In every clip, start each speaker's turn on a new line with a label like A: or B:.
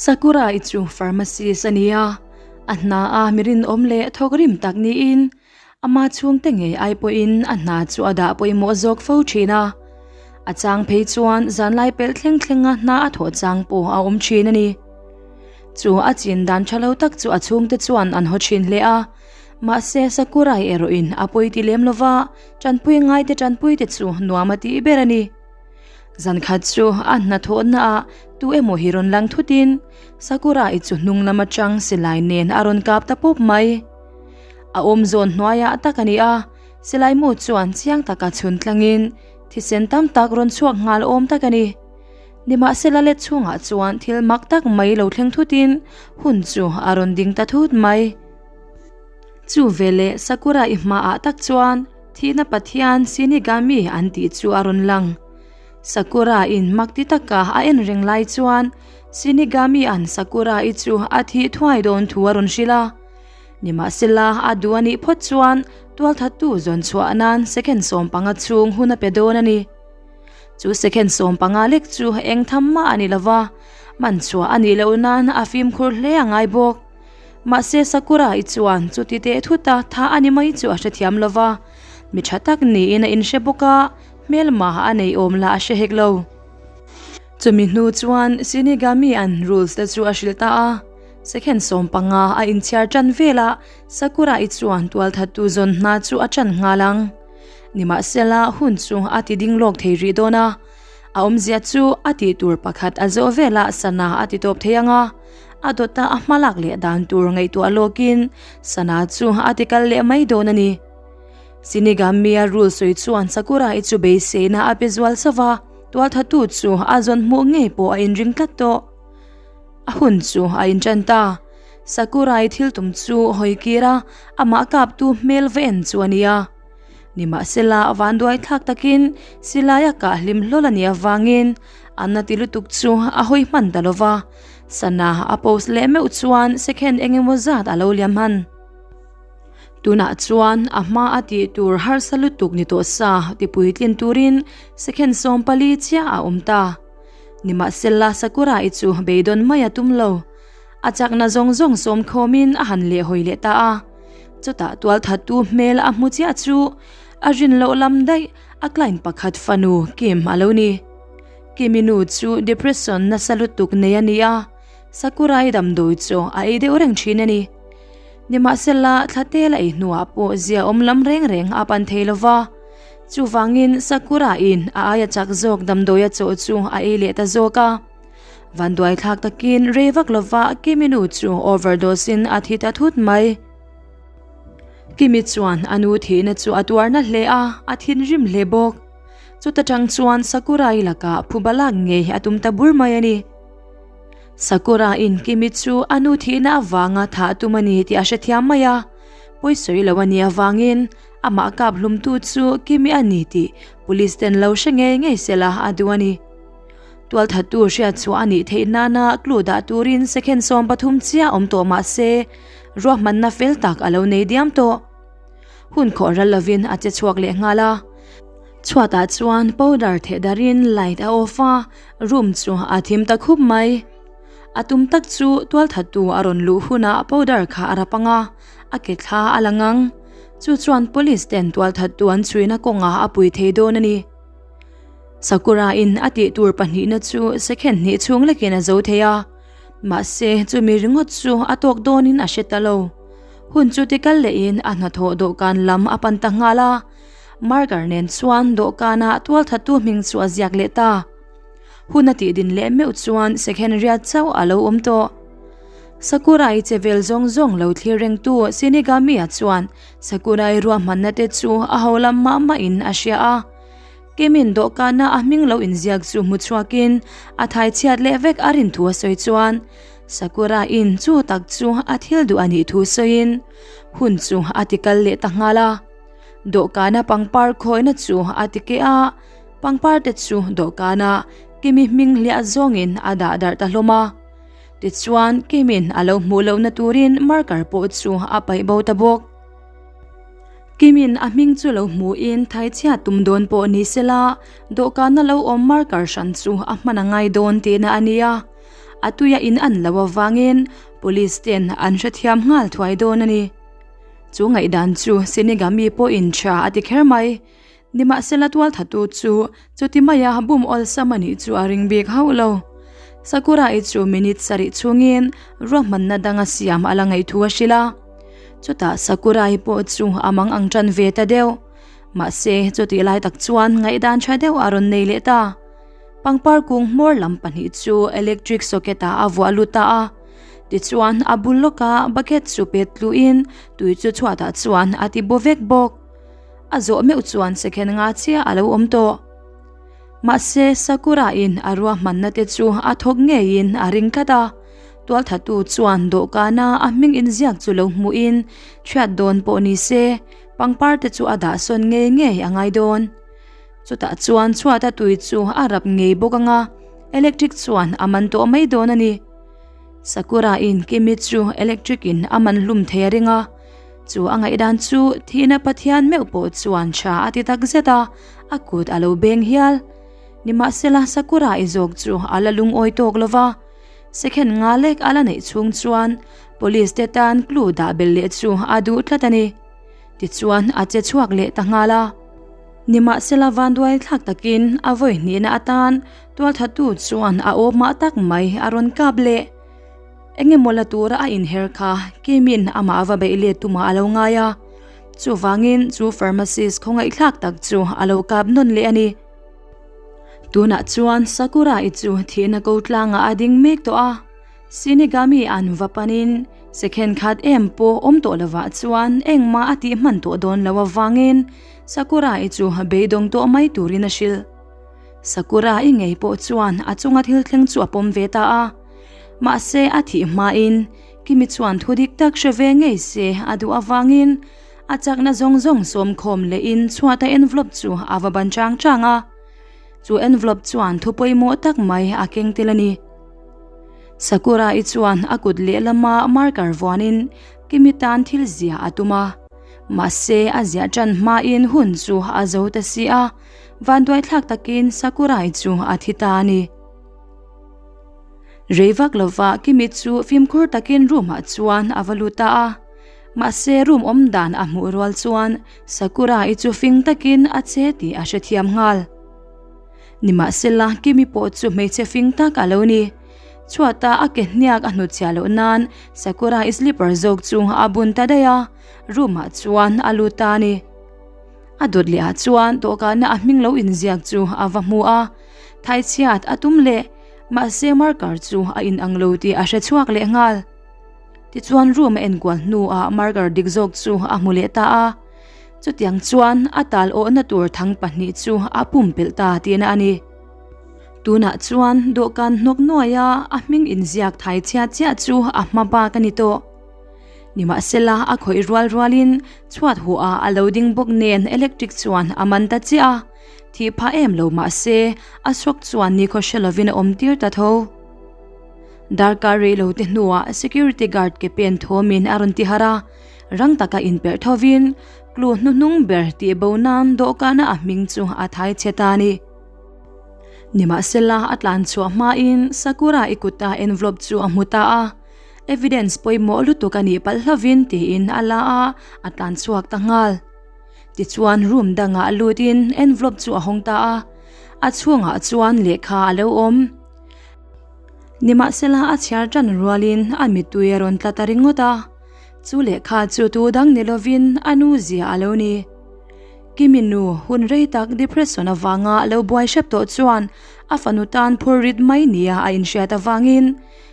A: Sakura-i chu pharmacist a ni a, a hna a mi rinawm leh thawk rim tak niin ama chhungte ngei ai pawhin a hna chu a dah pawimawh zawk fo thin a. A chang phei chuan zanlai pelh thleng thlenga hna a thawh chang pawh a awm thin a ni. Chu a chin dan tha lo tak chu a chhungte chuan an haw thin hle a, mahse Sakurai erawhin a pawi ti lem lova, tanpui ngaite tanpuite chu nuam a tih ber a ni. Zankhat chu a hnathawhna ah tu emaw hi rawn lang thutin Sakurai chu hnung lam atang silai nen a rawn kap ta pawp mai. A awm zawn hnuaiah tak a ni a, silai mu chuan chiang taka chhun tlangin thisen tam tak rawn chhuak nghal awm tak a ni. Nimahsela let chhungah chuan thil mak tak mai lo thleng thutin hun chu a rawn ding ta thut mai. Chu veleh Sakurai hmaah tak chuan thihna pathian Shinigami an tih chu a rawn lang. Sakura in mak ti taka a en reng lai chuan Shinigami an Sakura i chu a thih thuai dawn thu a rawn hrilh a. Nimahsela a duh a nih phawt chuan tualthattu zawn chhuah nan second 15 chhung hun a pe dawn a ni. Chu second 15 lek chu eng tham mah a ni lova, man chhuah a nih loh nan a fimkhur hle a ngai bawk. Mahse Sakura i chuan chuti teh thut a tha a ni mai chu a hrethiam lova, mi tha tak niin a inhre bawk a, hmelma a nei awm lah a hre hek lo. Chumi hnu chuan Shinigami an rules te chu a hrilh ta a, second 15 a inchhiar tan velah Sakura i chuan tualthattu zawn hna chu a tan nghal ang. Nimahsela hun chu a ti ding lawk thei rih dawn a, a awmzia chu a tih tur pakhat a zawh velah sana a ti tawp thei ang a, a dawta a hma lak leh dan tur ngaihtuah lawkin sana chu a ti kal leh mai dawn a ni. Shinigami-a rule sawi chuan Sakura-i chu beiseina a pe zual sauh a, tualthatu chu a zawn hmuh ngei pawh a inring tlat tawh. A hun chu a inṭan ta. Sakura-i thil tum chu hawi kir a, amah kaptu hmel va en chu a ni a. Nimahsela, vanduai thlak takin silaia kah hlim hlawl a nih avangin a na ti lutuk chu a hawi hman ta lo va, sana a post leh meuh chuan second eng emaw zat a lo liam hman. Tunah chuan a hma a tih tur harsa lutuk ni tawh sa ti puitlin turin second 14 chiah a awm ta. Nimahsela, Sakura-i chu beidawn mai a tum lo. A chakna zawng zawng sawm khawmin a han lehhawi leh ta a. Chutah tualthattu hmel a hmu chiah chu a rin loh lam daih a client pakhat fanu Kim a lo ni. Kimi nu chu depression nasa lutuk nei a ni a, Sakurai damdawi chu a ei deuh reng thin a ni. Nimahsela thla tel a ei hnuah pawh zia awm lam reng reng a pan thei lova, chuvangin Sakura in a aia chak zawk damdawi a chawh chu a ei leh ta zawk a. Vanduai thlak takin rei vak lova Kimi nu chu overdose in a thi ta thut mai. Kimi chuan a nu thihna chu a tuarna hle a, a thinrim hle bawk. Chuta tang chuan Sakurai lakah phuba lak ngei a tum ta bur mai a ni. Sakura in Kimi chu a nu thihna avanga thah tum a ni tih a hrethiam mai a, pawisawi lo a nih avangin amah kap hlumtu chu Kimi a ni tih police ten lo hre ngei ngei sela a duh a ni. Tualthattu hriat chhuah a nih theih nana clue dah turin second 13 chiah awm tawh mah se ruahmanna fel tak a lo nei diam tawh. Hun khawh ral lovin a che chhuak leh nghal a. Chhuatah chuan powder theh darin light a off a, room chu a thim ta khup mai. A tum tak chu tualthattu a rawn luh hunah powder kha a rap ang a, a ke thla a lang ang. Chu chuan police ten tualthattu an chhuina kawngah a pui thei dawn a ni. Sakura in a tih tur pahnihna chu second hnih chhung lekin a zo thei a, mahse chumi ringawt chu a tawk dawnin a hre ta lo. Hun chu ti kal lehin a hnathawh dawhkan lam a pan ta nghal a, marker nen chuan dawhkanah tualthattu hming chu a ziak leh ta. Hun a tih din leh meuh chuan second riat chauh a lo awm tawh. Sakurai che vel zawng zawng lo thlir rengtu Shinigami-a chuan Sakurai ruahmanna te chu a ho lam mah mahin a hria a. Kimin dawhkana a hming lo inziak chu hmu chhuakin a thai chhiat leh vek a rin thu a sawi chuan Sakura in chu tak chu a thil duh a nih thu sawiin hun chu a ti kal leh ta nghal a. Dawhkana pangpar khawina chu a ti keh a, pangpar te chu dawhkana Kimi hming hliah zawngin a dah darh ta hlawm a. Tichuan Kimin a lo hmuh lohna turin marker pawh chu a paih bo ta bawk. Kimin a hming chu lo hmuhin thaichhia tum dawn pawh ni sela, dawhkana lo awm marker hran chu a hman a ngai dawn tihna a ni a. A tui a in an loh avangin police ten an hrethiam nghal thuai dawn a ni. Chu ngaihdan chu Shinigami pawhin tha a ti kher mai. Nimahsela tualthatu chu chuti maia bum awlsam a nih chu a ring bik hauh lo. Sakurai chu minute sarih chhungin ruahmanna danga siam a la ngaih thu a hrilh a. Chutah Sakurai pawh chu a mang ang tan ve ta deuh. Mahse chutih lai tak chuan ngaihdan tha deuh a rawn nei leh ta. Pangpar kung hmawr lam pahnih chu electric socket ah a vuah lut ta a. Tichuan a bul lawka bucket chu pet tluin tui chu chhuatah chuan a ti baw vek bawk. A zawh meuh chuan second nga chiah a lo awm tawh. Mahse Sakura in a ruahmanna te chu a thawk ngeiin a ring tlat a. Tualthatu chuan dawhkana a hming inziak chu lo hmuhin chhiat dawn pawh ni se pangpar te chu a dah sawn ngei ngei a ngai dawn. Chutah chuan chhuata tui chu a rap ngei bawk anga electric chuan a man tawh mai dawn a ni. Sakura in Kimi chu electric in a man hlum thei a ring a. Chu a ngaihdan chu thihna Pathian meuh pawh chuan tha a ti tak zet a, a kut a lo beng hial. Nimahsela Sakura i zawk chu a la lungawi tawk lo va, second nga lek a la neih chhung chuan police te tan clue dah belh leh chu a duh tlat a ni. Tichuan a che chhuak leh ta nghal a. Nimahsela vanduai thlak takin a vawi hnihna atan tualthatu chuan a awp mah tak mai a rawn kap leh. Eng emaw la tura a inher kha Kimin amah va beih let tumah a lo ngai a, chuvangin chu pharmacist khawngaihthlak tak chu a lo kap nawn leh a ni. Tunah chuan Sakurai chu thihna ko tlangah a ding mek tawh a, Shinigami an va panin second khat em pawh awm tawh lovah chuan engmah a tih hman tawh dawn lo avangin Sakurai chu beidawng tawh mai turin a hrilh. Sakurai ngei pawh chuan a chunga thil thleng chu a pawm ve ta a. Mahse a thih hmain Kimi chuan thu dik tak hre ve ngei se a duh avangin a chakna zawng zawng sawmkhawm lehin chhuata envelope chu a va ban chang chang a. Chu envelope chuan thu pawimawh tak mai a keng tel a ni. Sakura-i chuan a kut lehlama marker vuanin Kimi tan thil ziah a tum a. Mahse a ziah tan hmain hun chu a zo ta si a, vanduaithlak takin Sakura-i chu a thi ta a ni. Rei vak lova Kimi chu fimkhur takin room ah chuan a va lut ta a. Mahse room awm dan a hmuh rual chuan Sakura-i chu fing takin a che tih a hrethiam nghal. Nimahsela Kimi pawh chu hmeichhe fing tak a lo ni. Chhuata a ke hniak a hnutchhiah loh nan Sakura-i slipper zawk chu a bun ta daih a, room ah chuan a lut ta a ni. A dawt leh ah chuan dawhkana a hming lo inziak chu a va hmu a. Thaichhiat a tum leh, mahse marker chu a inang lo tih a hre chhuak leh nghal. Tichuan room a enkual hnuah marker dik zawk chu a hmu leh ta a, chutiang chuan a tal awhna tur thang pahnih chu a pumpelh ta tihna a ni. Tunah chuan dawhkan hnawk nuaia a hming inziak thaichhiat chiah chu a hma bak a ni tawh. Nimahsela a khawih rual rualin chhuat huah a lo ding bawk nen electric chuan a man ta chiah a. Thih phah em lo mahse a shock chuan nikhaw hre lovin a awm tir ta tho. Darkar rei lo te hnuah security guard ke pen thawmin a rawn ti harh a, rang taka inperh thovin clue hnuhnung ber tih bo nan dawhkana a hming chu a thai chhe ta a ni. Nimahsela a tlan chhuah hmain Sakura i kuta envelope chu a hmu ta a, evidence pawimawh lutuk a nih palh hlovin tiin a la a, a tlan chhuak ta nghal. Tichuan room dangah lutin envelope chu a hawng ta a, a chhungah chuan lehkha a lo awm. Nimahsela a chhiar tan rualin a mittui a rawn tla ta ringawt a, chu lehkha chu tu dang ni lovin a nu zia a lo ni. Kimi nu hun rei tak depression avanga lo buai hrep tawh chuan a fanu tan phur rit mai nia a inhriat avangin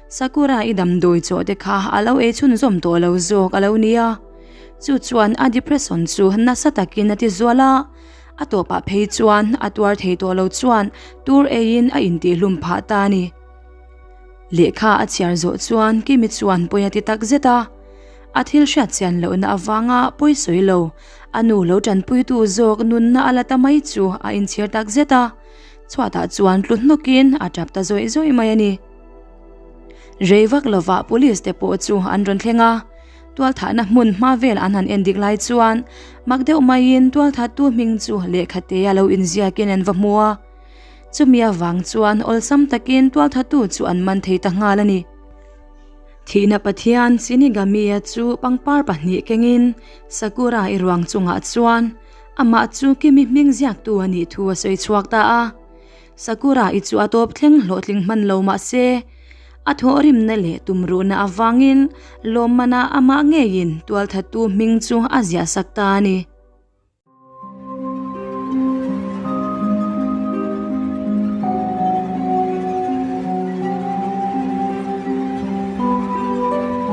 A: Sakura i damdawi chawh te kha a lo ei chhunzawm tawh lo zawk a lo nia. Chu chuan a depression chu nasa takin a ti zual a, a tawpah phei chuan a tuar thei tawh lo chuan tur eiin a intihhlum phah ta a ni. Lehkha a chhiar zawh chuan Kimi chuan pawi a ti tak zet a, a thil hriat chian lohna avanga pawi sawi lo, a nu lo tanpuitu zawk nunna a la ta mai chu a inchhir tak zet a, chhuatah chuan tlu hnawkin a tap ta zawih zawih mai a ni. Rei vak lovah police te pawh chu an rawn thleng a, tualthahna hmun hma vel an han en dik lai chuan mak deuh maiin tualthattu hming chu lehkha te a lo inziakin an va hmu a. Chumi avang chuan awlsam takin tualthatu chu an man thei ta nghal a ni. Thihna Pathian Shinigami-a chu pangpar pahnih kengin Sakura-i ruang chungah chuan amah chu Kimi hming ziaktu a nih thu a sawi chhuak ta a. Sakura-i chu a tawp thleng hlawhtling hman lo mah se, a thawhrimna leh tumruhna avangin lawmmanah amah ngeiin tualthattu hming chu a ziahsak ta a ni.